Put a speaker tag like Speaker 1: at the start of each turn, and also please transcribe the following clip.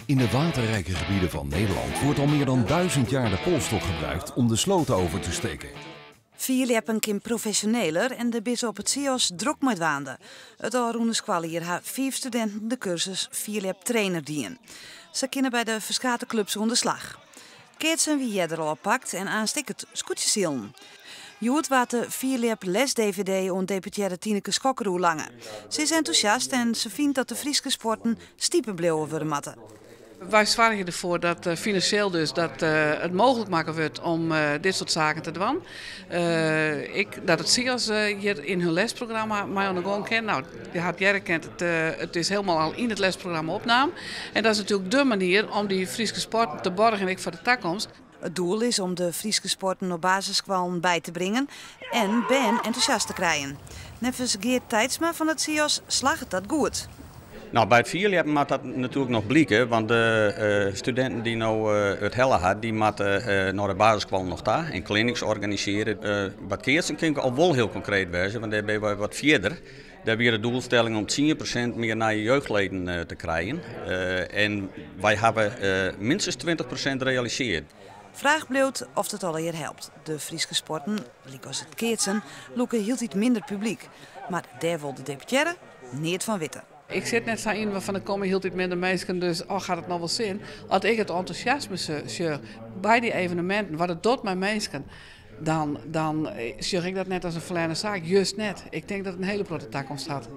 Speaker 1: In de waterrijke gebieden van Nederland wordt al meer dan 1000 jaar de polsstok gebruikt om de sloten over te steken.
Speaker 2: Fierljeppen kin profesjoneler en dêr binne se op it CIOS drok mei dwaande. It ôfrûne skoaljier ha fiif studinten de kursus fierljep trainer dien. Se kinne by de ferskate klups oan de slach. Keatsen wie earder al oppakt en aanst ek it skûtsjesilen. Hjoed waard de fierljep les-DVD oan deputearre Tineke Schokker oerlange. Se is entûsjast en se fynt dat de Fryske sporten stipe bliuwe wurde moatte.
Speaker 3: Wy soargje derfoar dat finansjeel dus dat it mooglik makke wurdt om dit soart saken te dwaan. Dat it CIOS hjir yn hun lesprogramma mei oan de gong kin. No, je hat earder kend, it is hielendal al yn it lesprogramma opnaam. En dat is natuerlik de manier om dy Fryske sporten te borgen ek foar de takomst.
Speaker 2: It doel is om de Fryske sporten op basisskoallen by te bringen en bern entûsjast te krijen. Neffens Geert Tijtsma fan it CIOS slagget dat goed.
Speaker 4: No, by it fierljeppen moat dat natuerlik noch blike, want de studinten dy't no it helle ha, dy moatte nei de basisskoalle noch ta en clinics organisearje. Wat keatsen kin al wol hiel konkreet wêze, want dêr binne wy wat fierder. Dêr wie de doelstelling om 10% mear nije jeugdleden te krijen. En wy hawwe minstens 20% realisearre.
Speaker 2: Fraach bliuwt oft it allegear helpt. De Fryske sporten, lykas it keatsen, lûke hieltyd minder publyk. Mar dêr wol de deputearre neat fan witte.
Speaker 3: Ik sit net sa yn fan der komme hieltyd minder minsken, dus oh, hat it noch wol sin. As ik it entûsjasme sjoch by dy eveneminten, wat it docht mei minsken, dan sjoch ik dat net as in ferlerne saak. Just net. Ik tink dat it in hiele protte takomst hat.